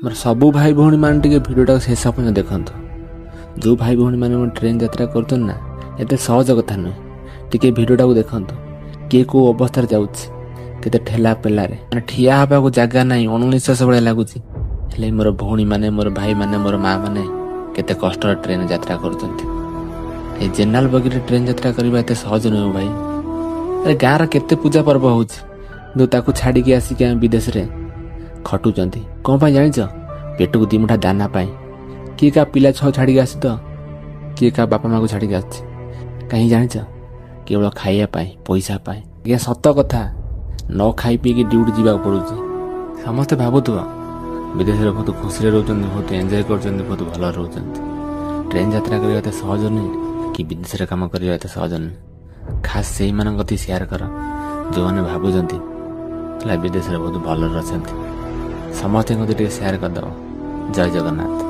ମୋର ସବୁ ଭାଇ ଭଉଣୀମାନେ ଟିକେ ଭିଡ଼ିଓଟାକୁ ଶେଷ ପର୍ଯ୍ୟନ୍ତ ଦେଖନ୍ତୁ। ଯେଉଁ ଭାଇ ଭଉଣୀମାନେ ମୋ ଟ୍ରେନ୍ ଯାତ୍ରା କରୁଛନ୍ତି ନା, ଏତେ ସହଜ କଥା ନୁହେଁ। ଟିକେ ଭିଡ଼ିଓଟାକୁ ଦେଖନ୍ତୁ, କିଏ କେଉଁ ଅବସ୍ଥାରେ ଯାଉଛି, କେତେ ଠେଲା ପେଲାରେ, ମାନେ ଠିଆ ହେବାକୁ ଜାଗା ନାହିଁ, ଅଣନିଶ୍ୱାସ ଭଳିଆ ଲାଗୁଛି। ହେଲେ ମୋର ଭଉଣୀମାନେ, ମୋର ଭାଇମାନେ, ମୋର ମା ମାନେ କେତେ କଷ୍ଟରେ ଟ୍ରେନ୍ ଯାତ୍ରା କରୁଛନ୍ତି। ଏଇ ଜେନେରାଲ ବଗିରେ ଟ୍ରେନ୍ ଯାତ୍ରା କରିବା ଏତେ ସହଜ ନୁହେଁ ଭାଇ। ଆରେ, ଗାଁର କେତେ ପୂଜା ପର୍ବ ହେଉଛି, କିନ୍ତୁ ତାକୁ ଛାଡ଼ିକି ଆସିକି ଆମେ ବିଦେଶରେ ଖଟୁଛନ୍ତି। କ'ଣ ପାଇଁ ଜାଣିଛ? ପେଟକୁ 2 ମୁଠା ଦାନା ପାଇଁ। କିଏ କାହା ପିଲା ଛୁଆ ଛାଡ଼ିକି ଆସି ତ, କିଏ କାହା ବାପା ମାଆକୁ ଛାଡ଼ିକି ଆସୁଛି। କାହିଁ ଜାଣିଛ? କେବଳ ଖାଇବା ପାଇଁ, ପଇସା ପାଇଁ। ଆଜ୍ଞା, ସତ କଥା, ନ ଖାଇ ପିଇକି ଡ୍ୟୁଟି ଯିବାକୁ ପଡ଼ୁଛି। ସମସ୍ତେ ଭାବୁଥିବ ବିଦେଶରେ ବହୁତ ଖୁସିରେ ରହୁଛନ୍ତି, ବହୁତ ଏନ୍ଜୟ କରୁଛନ୍ତି, ବହୁତ ଭଲରେ ରହୁଛନ୍ତି। ଟ୍ରେନ୍ ଯାତ୍ରା କରିବା ଏତେ ସହଜ ନୁହେଁ କି ବିଦେଶରେ କାମ କରିବା ଏତେ ସହଜ ନୁହେଁ। ଖାସ୍ ସେଇମାନଙ୍କ କତି ସେୟାର କର ଯେଉଁମାନେ ଭାବୁଛନ୍ତି ହେଲା ବିଦେଶରେ ବହୁତ ଭଲରେ ଅଛନ୍ତି। ସମସ୍ତଙ୍କ କତି ଟିକେ ସେୟାର କରିଦେବ। ଜୟ ଜଗନ୍ନାଥ।